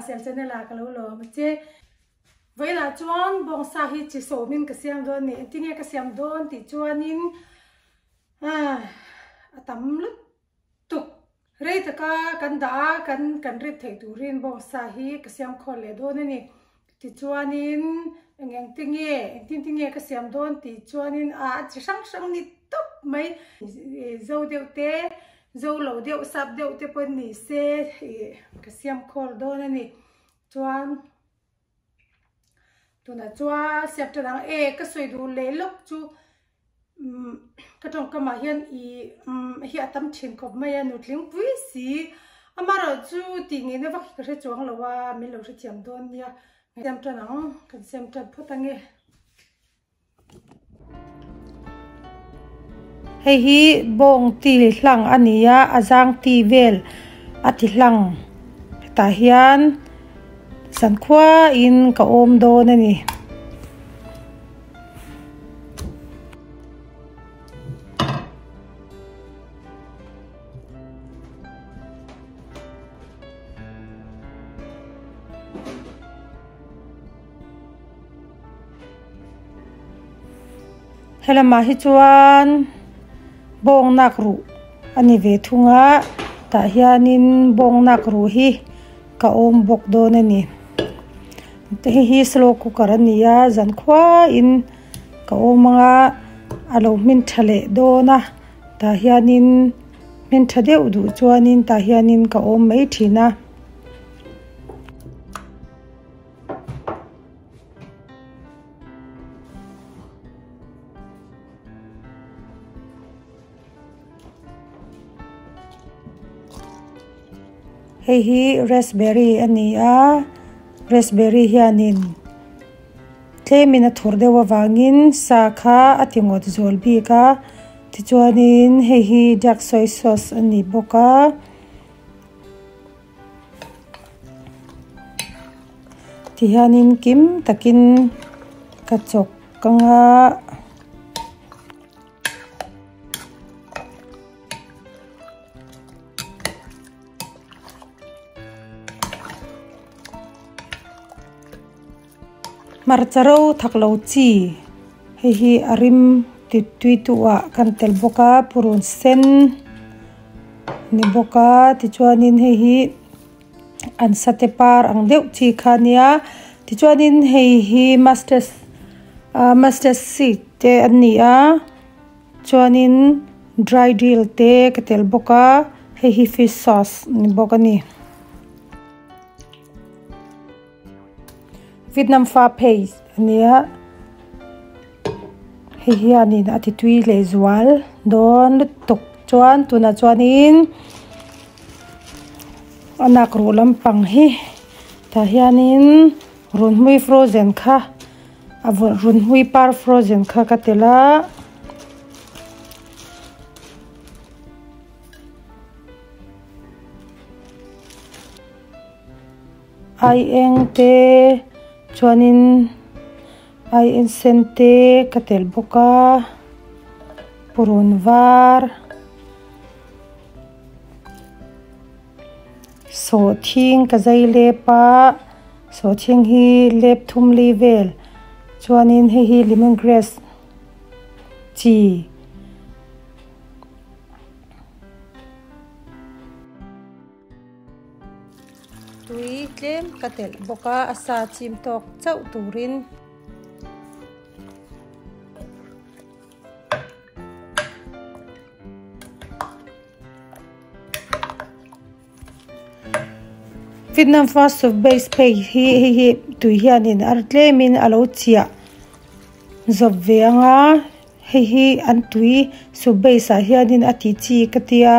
Hrahsel channel ah ka lo lawm a che. Vawiinah chuan bawngsa hi chi sawmin ka siam dawn a ni. Engtinge ka siam dawn tih chuanin a tam lutuk. Rei taka kan dah a, kan kan rit theih turin bawngsa hi ka siam khawl leh dawn a ni. Tichuanin eng eng te nge, engtin te nge ka siam dawn tih chuanin a chi hrang hrang ni tawp mai. Zo deuh te, zo lo deuh, sap deuh te pawh ni se ih ka siam khawl dawn a ni. Chuan tunah chuan siam tan ang e ka sawi duh leh lawk chu umm ka tawngkamah hian ih umm hi a tam thin khawp mai a nutlingpui si amaherawh chu tih ngeina vak hi ka hre chuang lo a min lo hrethiam dawn nia siam tan ang kan siam tan phawt ange. Hei hi bawng ti hlang a ni a a zang ti vel a ti hlang hetah hian zankhua in ka awm dawn a ni. Helamah hi chuan bawng nak ruh a ni ve thung a tah hianin bawng nak ruh hi ka awm bawk dawn a ni hei hi slow cooker a ni a zan khuain ka awm ang a a lo hmin tha leh dawn a tah hianin hmin tha deuh duh chuanin tah hianin ka awm mai thin a. Hei hi raspberry a ni a raspberry hianin tlemin a thur deuh avangin sa kha a ti ngawt zual bik a tichuanin hei hi dark soy sauce a ni bawk a. Tihianin kim takin ka chawk ang a. Hmarcha ro thak lo chi hei hi a rim ti tui tu ah kan tel bawk a purun sen ni bawk a tichuanin hei hi an sate par ang deuh chi kha a nia tichuanin hei hi mustard ah mustard seed te an ni a chuanin dry dill te ka tel bawk a hei hi fish sauce ni bawk a ni. Vietnam fa phei a nia hei hianin a ti tui leh zual dawn lutuk chuan tunah chuanin a nak ruh lampang hi tah hianin runhmui frozen kha a runhmui par frozen kha ka telh a. Ai eng te chuanin ai en sen te ka telh bawk a purun var sawhthing ka zai lep a sawhthing hi lep thum li vel chuanin hei hi lemon grass chi. Tui tlem ka telh bawk a, a sa chim tawk chauh turin. Vietnam fast soup base phei hi hei hi tui hianin ar tlemin a lo chiah zawp ve ang a. Hei hi an tui soup base ah hianin a tih chi ka tia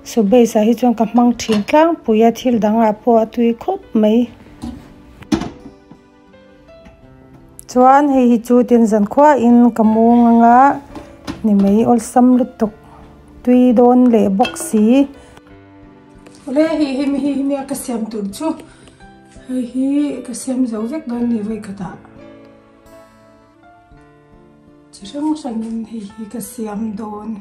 soup base ah hi chuan ka hmang thin tlangpui a thil dangah pawh a tui khawp mai. Chuan hei hi chu tin zan khuain ka mung anga ni mai awlsam lutuk tui dawn leh bawk si. Awle hei hi hei hi nia ka siam tur chu hei hi ka siam zo vek dawn ni vawikhatah. Chi hrang hrangin hei hi ka siam dawn.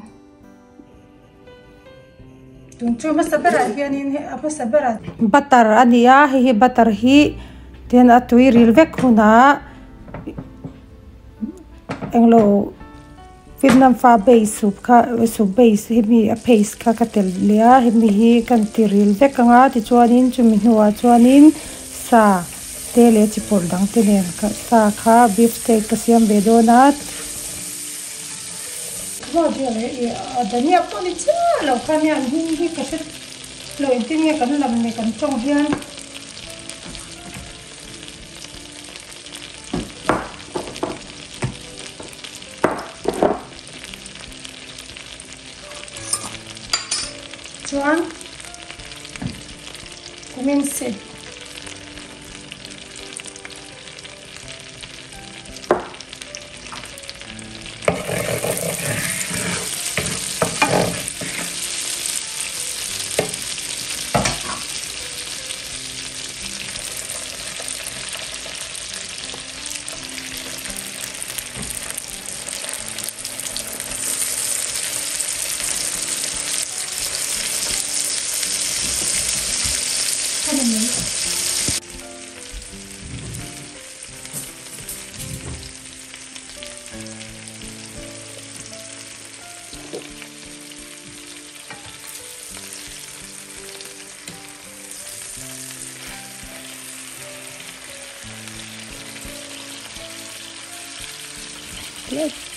Tung chu hmasa berah hianin a hmasa berah butter a ni a hei hi butter hi tihian a tui ril vek hunah englo Vietnam fa base soup kha soup base hemi a paste kha ka telh leh a hemi hi kan ti ril vek ang a tichuanin chumi hnuah chuanin sa te leh chi pawlh dang te nen sa kha beef steak ka siam ve dawn a. Dhania pawh ni chiah lo kha nia an hming hi ka hre lo engtin nge kan lam ni kan tawng hian. Chuan cumin seed.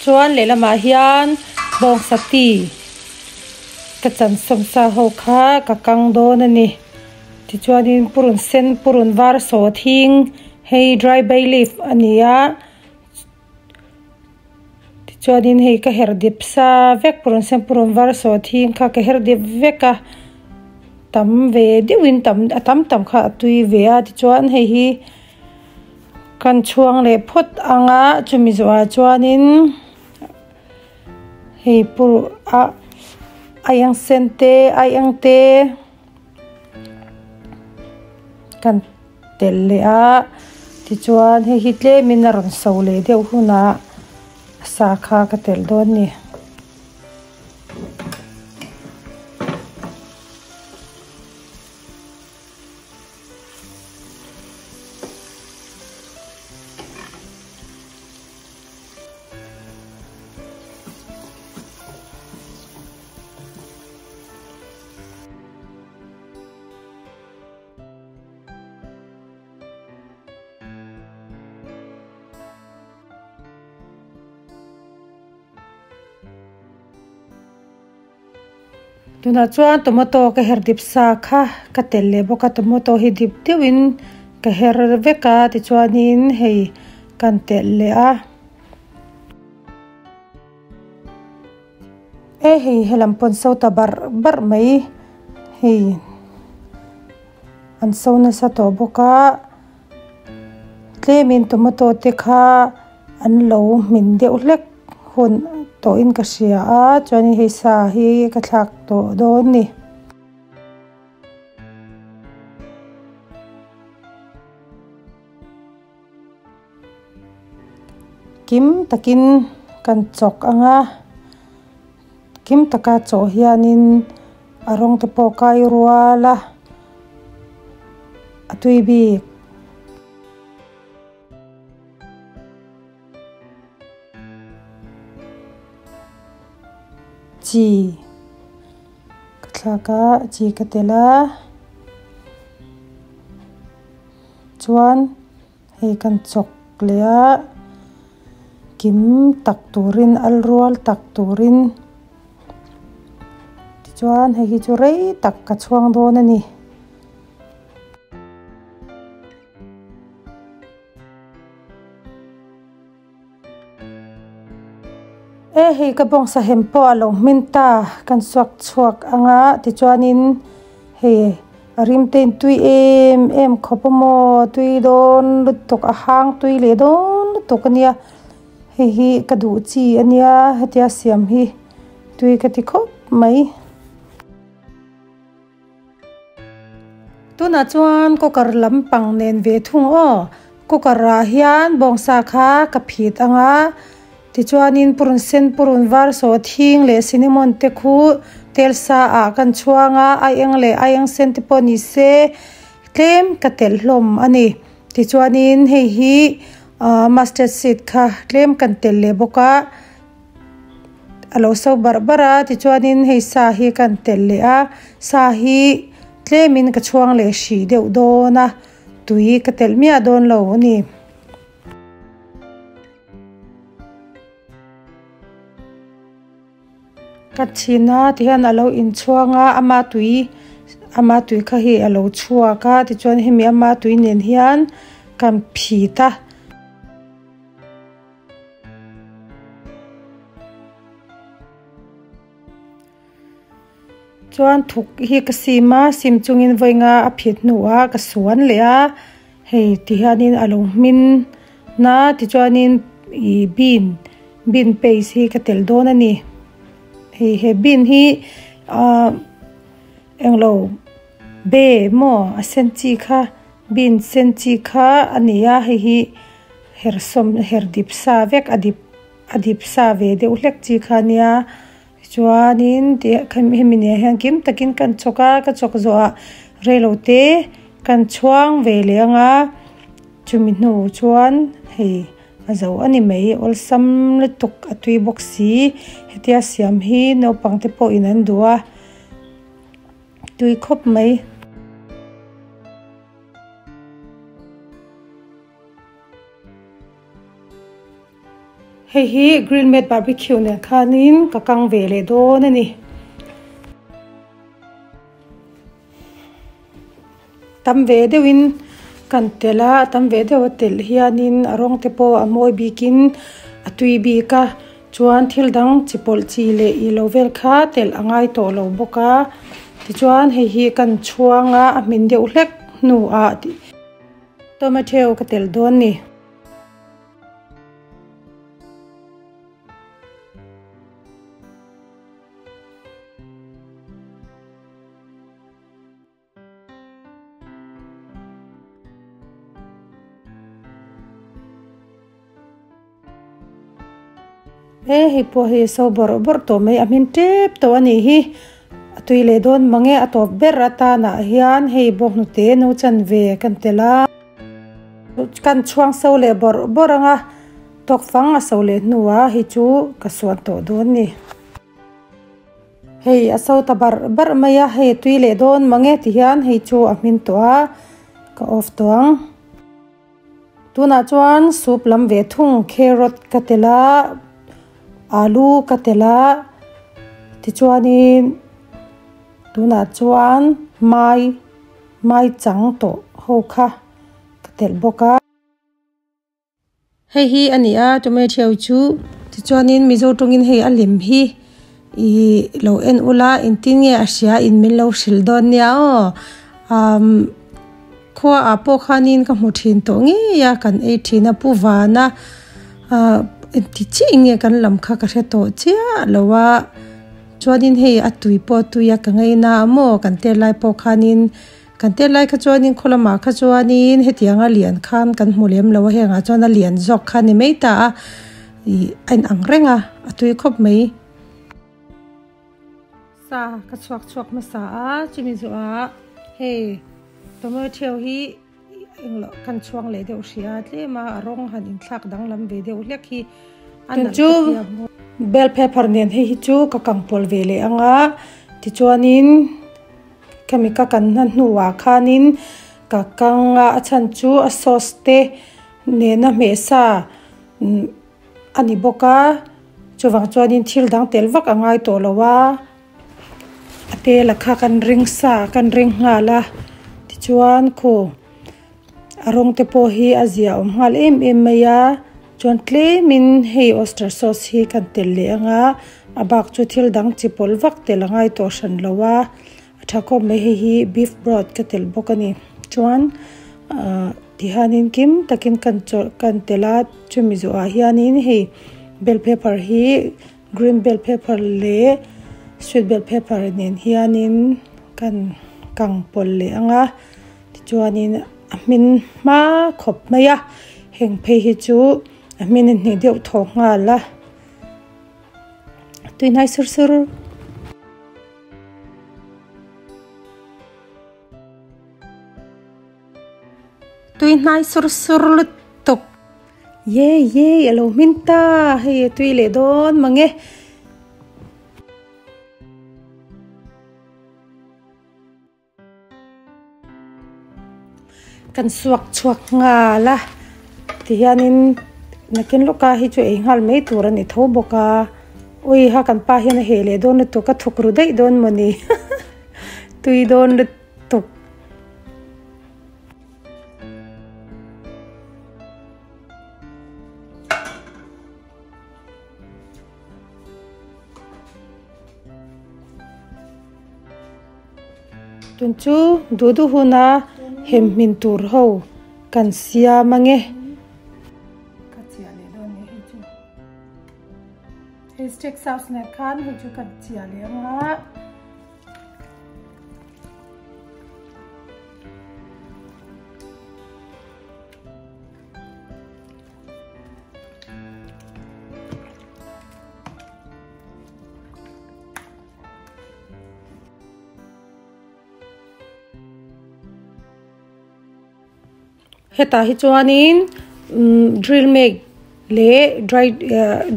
Chuan lehlamah hian bawngsa tea ka chan sawmsa ho kha ka kang dawn a ni. Tichuanin purun sen purun var saw thing hei dry bay leaf a ni a tichuanin hei ka her dip sa vek purun sen purun var saw thing kha ka her dip vek a tam ve deuhin tam a tam tam kha a tui ve a tichuan hei hi kan chhuang leh phawt ang a chumi zawhah chuanin hei pur a aieng sen te aieng te. Kan telh leh a tichuan hei hi tlemin a rawn so leh deuh hunah sa kha ka telh dawn a ni. Tunah chuan tomato ka her dip sa kha ka telh leh bawk a tomato hi dip deuhin ka her vek a tichuanin hei kan telh leh a. E hei helam pawh an so ta barh barh mai hei an so nasa tawh bawk a tlemin tomato te kha an lo hmin deuh hlek hun tawhin ka hria a chuanin hei sa hi ka thlak tawh dawn a ni. Kim takin kan chawk ang a, kim taka chawh hianin a rawng te pawh kai rual a, a tui bik. Chi ka thlak a, chi ka telh a chuan. Hei kan chawk leh a kim tak turin al rual tak turin tichuan hei hi chu rei tak ka chhuang dawn a ni. E hei ka bawngsa hem pawh a lo hmin ta kan suak chhuak ang a tichuanin hei a rim te in tui em em khawp a maw tui dawn lutuk a hang tui leh dawn lutuk a nia hei hi ka duh chi a nia hetia siam hi tui ka ti khawp mai. Tunah chuan cooker lampang nen ve thung aw. Cooker ah hian bawngsa kha ka phit ang a, tichuanin purun sen purun var saw thing leh cinnamon te khu Tel sa ah kan chhuang a, aieng leh aieng sen te pawh ni se tlem ka telh hlawm a ni. Tichuanin hei hi ahh mustard seed kha tlem kan telh leh bawk a, a lo so barh barh a tichuanin hei sa hi kan telh leh a, sa hi tlemin ka chhuang leh hrih deuh dawn a, tui ka telh miah dawn lo a ni. Ka chhin a tihian a lo inchhuang a ama tui ama tui kha hi a lo chhuak a tichuan hemi ama tui nen hian kan phit a. Chuan thuk hi ka sim a sim chungin vawi nga a phit hnuah ka suan leh a hei tihianin a lo hmin na tichuanin ih bean bean paste hi ka telh dawn a ni hei he bean hi ahh englo be maw a sen chi kha bean sen chi kha a ni a hei hi hersawm her dip sa vek a dip a dip sa ve deuh hlek chi kha a nia. Chuanin tih hemi nen hian kim takin kan chawk a, ka chawk zawhah reilote kan chhuang ve leh ang a, chumi hnu chuan hei a zo a ni mai awlsam lutuk a tui bawk si hetia siam hi naupang te pawhin an duh a tui khawp mai. Hei hi grill mat barbecue nen khanin ka kang ve leh dawn a ni. Tam ve deuhin kan telh a, tam ve deuh a telh hianin a rawng te pawh a mawi bikin a tui bik a, chuan thil dang chi pawlh chi leh ih lo vel kha telh a ngai tawh lo bawk a, tichuan hei hi kan chhuang a, a hmin deuh hlek hnuah tomato ka telh dawn a ni. He hei pawh hi so bawrh bawrh tawh mai a hmin tep tawh a nih hi a tui leh dawn mang e a tawp ber atanah hian hei bawnghnute no chanve kan telh a. Kan chhuang so leh bawrh bawrh ang a, tawk fang a so leh hnuah hei chu ka suan tawh dawn ni. Hei a so ta barh barh mai a, hei a tui leh dawn mang e ti hian hei chu a hmin tawh a, ka off tawh ang. Tunah chuan soup lam ve thung carrot ka telh a, alu ka telh a, tichuanin tunah chuan mai mai chang tawh ho kha. Ka telh bawk a. Hei hi a ni a tomato chu tichuanin mizo tawngin hei a lem hi ih lo en ula engtin nge a hria in min lo hrilh dawn nia aw umm khua ah pawh khanin ka hmu thin tawh ngei a kan ei thin a pu vana ah engti chiah in nge kan lam kha ka hre tawh chiah lo a chuanin hei a tui pawh a tui a ka ngaina a maw kan tel lai pawh khanin. Kan tel lai kha chuanin khaw lamah kha chuanin hetianga lian khan kan hmu lem lo a hengah chuan a lian zawk kha a ni mai ta a ih a inang reng a a tui khawp mai. Sa ka chhuak chhuak hmasa a chumi zawhah hei tomato hi englo kan chhuang leh deuh hrih a tlem a a rawng han inthlak danglam ve deuh hlek hi a nalh ka ti a. Bell pepper nen hei hi chu ka kang pawl ve leh ang a tichuanin. Khami ka kan hna hnuah khanin ka kang a, a chhan chu a sauce te nena hmeh sa a ni bawk a, chuvang chuanin thil dang tel vak a ngai tawh lo a, a tela kha kan ring sa kan ring nghal a, tichuan khu a rawng te pawh hi a zia awm nghal em em mai a, chuan tlemin hei oyster sauce hi kan tel leh ang a, a bak chu thil dang chi pawlh vak tel a ngai tawh hran lo a. A tha khawp mai hei hi beef broth ka telh bawk a ni chuan ahh tihianin kim takin kan chawlh kan telh a chumi zawhah hianin hei bell pepper hi green bell pepper leh sweet bell pepper nen hianin kan kang pawlh leh ang a tichuanin a hmin hma khawp mai a heng phei hi chu a hmin a hnih deuh thaw nghal a tuihnai sur sur. tui hnai sur sur lutuk. Yay yay a lo hmin ta hei a tui leh dawn mang e. Kan suak chhuak nghal a tihianin nakin lawka hi chu ei nghal mai tur a ni tho bawk a ui ha kan pa hian a heh leh dawn lutuk a thuk ru daih dawn mawni tui dawn lutuk. Tun chu duh duh huna hem hmin tur ho kan siam ange. Ka chiah leh dawn nia hei chu. Hei steak sauce nen khan hei chu kan chiah leh anga. Hetah hi chuanin drill mek leh dry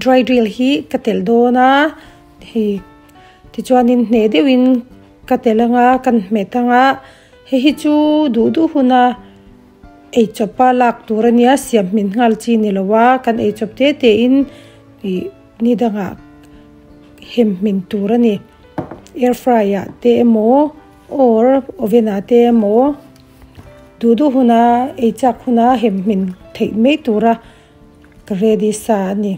dry drill hi ka telh dawn a hei tichuanin hneh deuhin ka telh anga kan hmet anga hei hi chu duh duh huna eichawp a lak tur a nia siam hmin nghal chi ni lo a kan eichawp te te in ih ni dangah hem hmin tur a ni air fry ah te emaw or oven ah te emaw duh duh huna ei chak huna hem hmin theih mai tura ka ready sa a ni.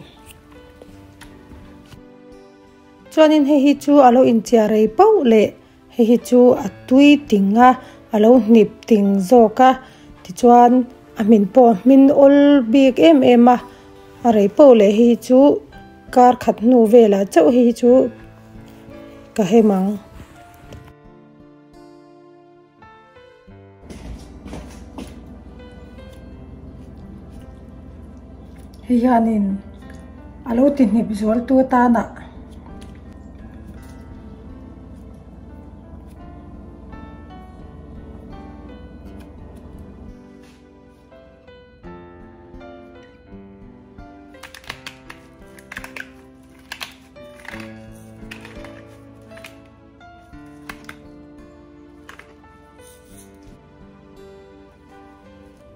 Chuanin hei hi chu a lo inchiah rei pauh leh hei hi chu a tui ting a, a lo hnip ting zawk a, tichuan a hmin pawh a hmin awl bik em em a, a rei pauh leh hei hi chu kar khat hnu velah chauh hei hi chu ka hem ang. Hei hianin a lo ti hnip zual tu atana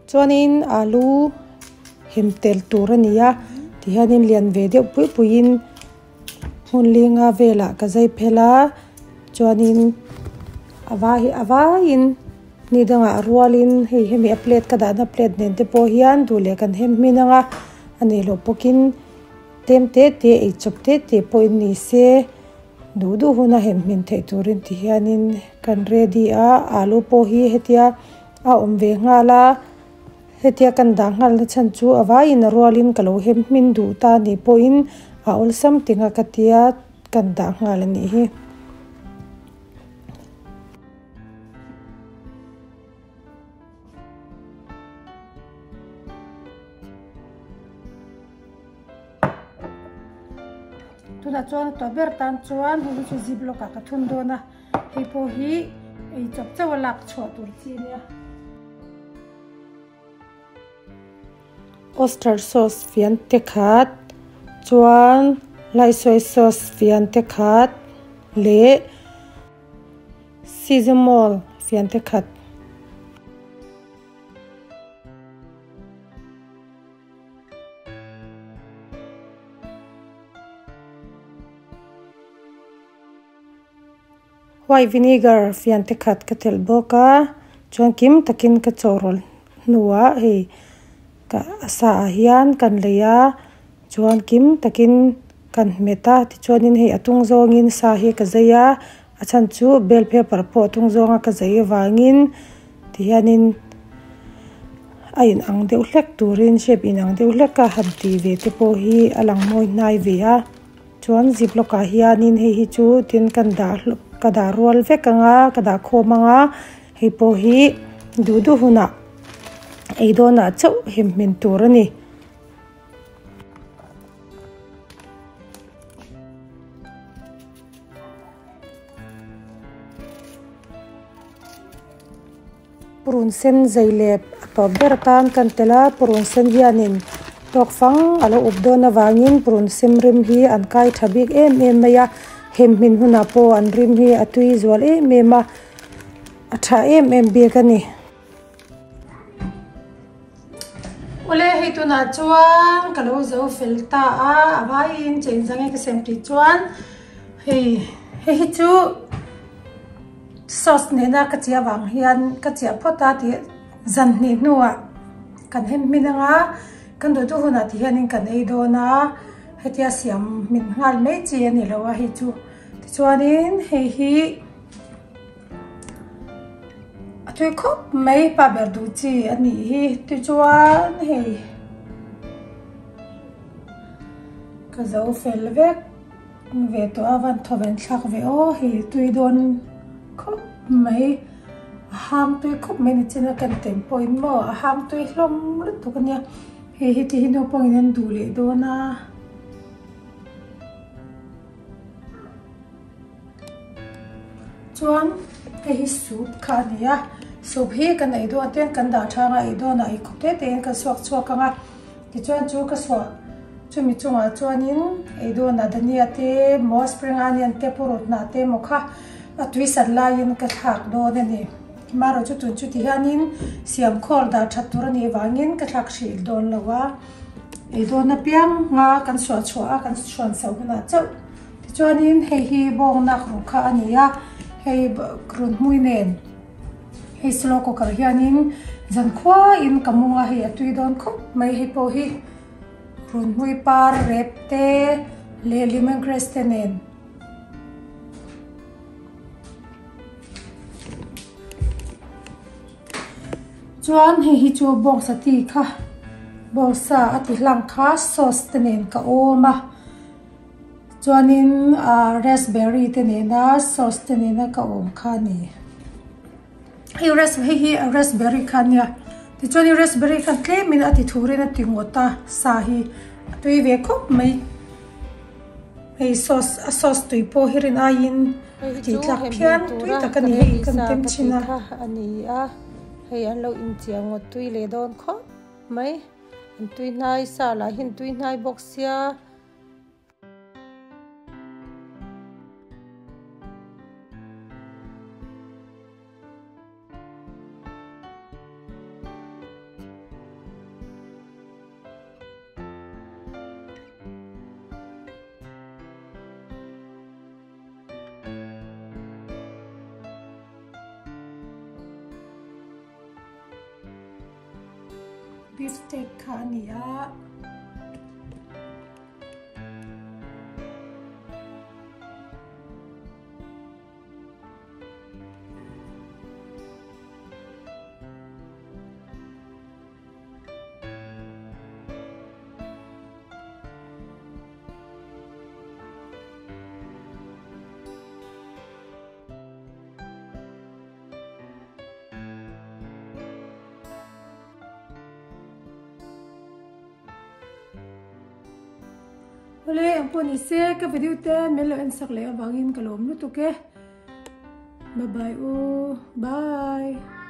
Chuanin alu hem tel tur a ni a tihianin lian ve deuh pui puiin hmun linga velah ka zai phel a chuanin a vai hi a vaiin ni dangah rualin hei hemi a plate ka dahna plate nen te pawh hian duh leh kan hem hmin ang a a nih loh bawkin tlem te te eichawp te te pawhin ni se. Duh duh huna hem hmin theih turin ti hianin kan ready a, alu pawh hi hetia a awm ve nghal a, hetia kan dah nghal na chhan chu a vaiin a rualin ka lo hem hmin duh ta anih pawhin a awlsam tinga ka tia kan dah nghal a nih hi. Tunah chuan a tawh ber tan chuan hei hi chu zip lock ah ka thun dawn a, hei pawh hi ei chawp chauh a lak chhuah tur chi a nia. Oyster sauce fian te khat chuan light soy sauce fian te khat leh seasonal fian te khat. White vinegar fian te khat ka telh bawk a chuan kim takin ka chawhrawl hnuah hei ka a sa ah hian kan lei a chuan kim takin kan hmet a tichuanin hei a tung zawngin sa hi ka zai a a chhan chu bell pepper pawh a tung zawnga ka zai avangin tihianin. A in ang deuh hlek turin shape in ang deuh hlek a han tih ve te pawh hi a lang mawi hnai ve a chuan zip lawkah hianin hei hi chu tin kan dah ka dah rual vek ang a ka dah khawm ang a hei pawh hi duh duh hunah ei dawnah chauh hem hmin tur a ni. Purun sen zei leh Tawp ber atan kan telh a, purun sen hianin tawk fang a lo up dawn avangin purun sem rim hi an kai tha bik em em mai a, hem hmin hunah pawh an rim hi a tui zual em em a, a tha em em bik a ni. Awle hei tunah chuan ka lo zo fel ta a, a vaiin chain zange ka siam tih chuan hei hei hi chu sauce nena ka chiah vang hian ka chiah phawt a tih zan hnih hnuah kan hem hmin anga kan duh duh hunah ti hianin kan ei dawn a hetia siam hmin nghal mai chi a ni lo a hei chu tichuanin hei hi. A tui khawp mai pa ber duh chi a nih hi tichuan hei ka zo fel vek ve tawh a van thaw ven thlak ve aw hei tui dawn khawp mai a hang tui khawp mai ni chin a kan tem pawhin maw a hang tui hlawm lutuk a nia hei hi ti hi naupangin an duh leh dawn a. Chuan hei hi soup kha a ni a, soup hi kan ei dawn ten kan dah tha anga ei dawnah ei khawp te tein kan suak chhuak ang a, tichuan chu ka suah chumi chungah chuanin ei dawnah dhania te maw spring onion te purut hnah te maw kha a tui sat laiin ka thlak dawn a ni. Marawh chu tun chu ti hianin siam khawl dah that tur a nih vangin ka thlak hrih dawn lo a, ei dawn apiang nga kan suah chhuah a kan hruan chhoh hunah chauh. Tichuanin hei hi bawngnak ruh kha a ni a, hei run hmui nen hei slow cooker hianin zankhuain ka mung a, hei a tui dawn khawp mai hei pawh hi run hmui par rep te leh lemon grass te nen. Chuan hei hi chu bawngsa ti kha bawngsa a ti hlang kha sauce te nen ka awm a. Chuanin ah raspberry te nena sauce te nena ka awm kha a ni. Hei ras hei hi raspberry kha a nia. Tichuanin raspberry khan tlemin a ti thurin a ti ngawt a sa hi a tui ve khawp mai. Hei sauce a sauce tui pawh hi rin aiin Hei a tih chu tlak hem phian hmin tui tura tak a ka ni hei rel kan sa tem ka thin tih a. kha a ni a. Hei an lo inchiah ngawt tui leh dawn khawp mai. An tui hnai sa lah hi an tui hnai bawk sia. Beef steak kha a ni a. Awle eng pawh ni se ka video te min lo en sak leh avangin ka lawm lutuk e. Bye bye u. Bye.